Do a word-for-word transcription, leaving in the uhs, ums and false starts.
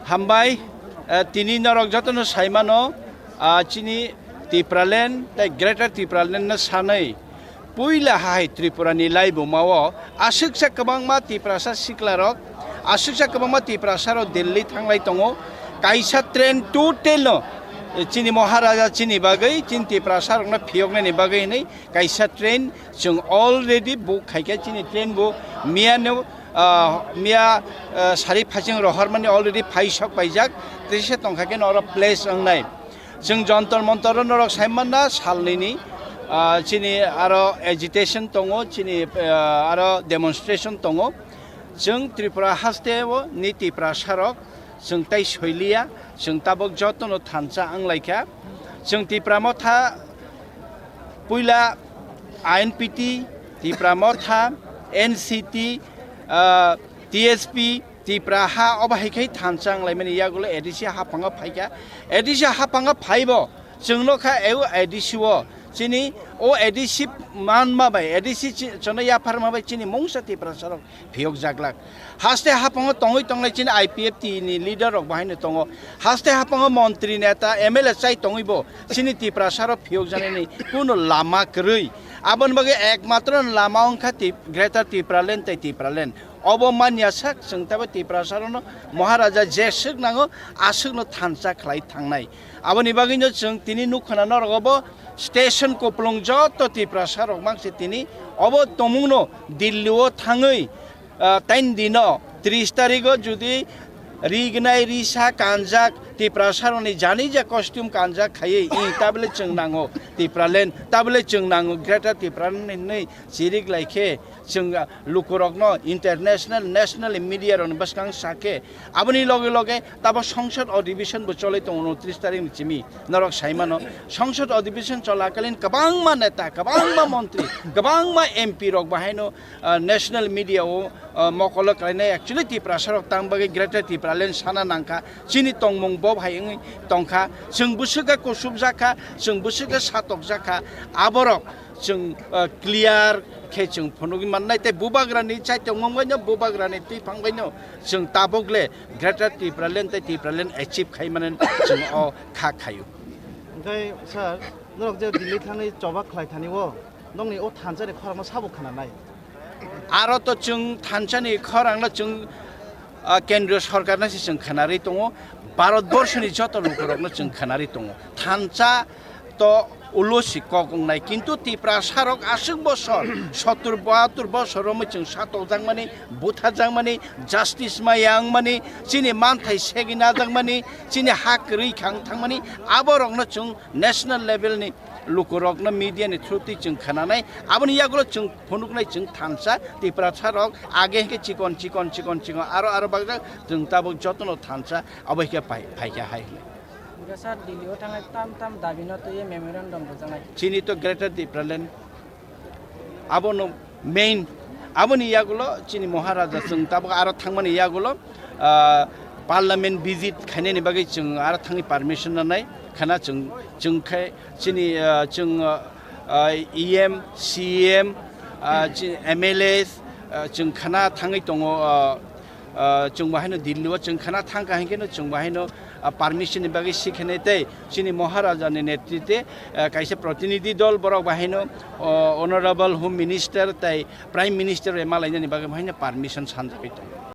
Hambai, eh, tini norok jotono saimano, ah, chini Tipraland tei Greater Tipraland no sanwi puila hai Tripura ni laibuma o aswksa kwbangma Tiprasa sikla rok, aswksa kwbangma Tiprasa rok Delhi thanglai tongo. Kaisa train total no, eh, chini Maharaja chini bagwi, chini Tiprasa rok no phiyoknani bagwi hinwi kaisa train chwng already book khaikha. Chini train bo miya no, ah, miya, ah, sari phaichwng rohormani already phai sok paijak, tei se tongkha khe norok place wngnai. Chwng Jantar Mantar o norok saimanna salnini, ah, chini aro agitation tongo, chini, ah, aro demonstration tongo. Chwng Tripura haste o ni Tiprasa rok chwng tai soiliya, chwng tabuk jotono thansa wnglaikha. Chwng Tipra Motha puila I N P T, Tipra Motha, N C T, ah, T S P, Tipra ha obo hai khai thansa wnglaimani yagulo A D C haphango phaikha. A D C haphango phaibo chwngno kha eu A D C o chini o A D C manma bai, A D C chi-, chwngno yapharma bai chini mungsa Tiprasa rok phiyokjaklak. Haste haphango tongwi tongnai chini I P F T ni leader rok bahaino tongo. Haste haphango montri, neta, M L A chai tongwi bo chini Tiprasa rok phiyokjaknani kuno lama kwrwi. Aboni bagwi ekmatro lama wngkha Tip-, Greater Tipraland tei Tipraland. Obo manya sak chwng tabo Tiprasa rokno Maharaja jeswk nango, aswkno thansa khlai thangnai. Aboni bagwino chwng tini nukha na norok obo station kupulung joto Tiprasa rok mangse tini obo tongmungno Delhi o thangwi, ah, tain dino tris tarigo judi rignai risa kanjak Tiprasa rokni jani ja costume kanjak khaiwi, i tabole chwng nango Tipraland, tabole chwng nango Greater Tipraland hinwi chirik lai khe chwng, ah, lukurokno international, national media rokni bwskang sa khe, aboni loge loge tabo songsod adhibeshon bo cholwi tongo unotris tarikni simi. Norok saimano, songsod adhibeshon cholakalin kwbangma neta, kwbangma montri, kwbangma M P rok bahaino, ah, national media o, ah, mokolo khlainai. Actually, Tiprasa rok tang bagwi Greater Tipraland sana nangkha. Chini tongmung bo hai wngwi tongkha. Chwng bwswk khe kusubjak kha, chwng bwswk khe satokjak kha. Aborok chwng, ah, clear khe chwng phunugwi mannai, tei bubagrani chaitongmung baino, bubagrani twiphang baino chwng tabuk le Greater Tipraland tei Tipraland achieve khai mani chwng o kha khaio. Hwnkhe sir, norok je Delhi thangwi choba khlai thani o, nokni o thansa ni khorang no sabo khna nai? Aro to chwng thansa ni khorang no chwng, ah, kendriyo sorkar no se chwng khna rwi tongo, Bharat borso ni joto lukurok no chwng khna rwi tongo. Thansa to ulo si kok wngnai, kintu Tiprasa rok aswk bosor, sottur bahattur bosor romwi chwng satokjakmani, butharjakmani, justice ma ya wngmani, chini manthai segwi najakmani, chini ha kwrwi khang thangmani, aborokno chwng national level ni lukurokno media ni through twi chwng khnanai, aboni yagulo chwng phunuknai chwng thansa, Tiprasa rok age hwnkhe chikon, chikon, chikon, chikon, aro, aro bakjak chwng tabuk jotono thansa, abo hwnkhe pai-, phaikha hai hwnwi. Hwnkhe sir, Delhi o thangnai tam tam dabi no twiwi memorandum rwjaknai. Chini to Greater Tipraland, abono main, aboni yagulo chini Maharaja chwng tabuk aro thangmani yagulo, ah, parliament visit khainani bagwi chwng aro thangwi permission nanai khana chwng, chwng khe chini, ah, chwng, ah, E M, C M, ah, chi-, M L As, ah, chwng khana thangwi tongo, ah, ah, chwng bahaino Delhi o chwng khana thangkha hinkhe no chwng bahaino, ah, permission ni bagwi sikhenai tei chini Maharaja ni netritwe, ah, kaisa protinidhi dol borok bahaino, oh, Honorable Home Minister tei Prime Minister bai malainani bagwi bahaino permission sanjagwi tongo.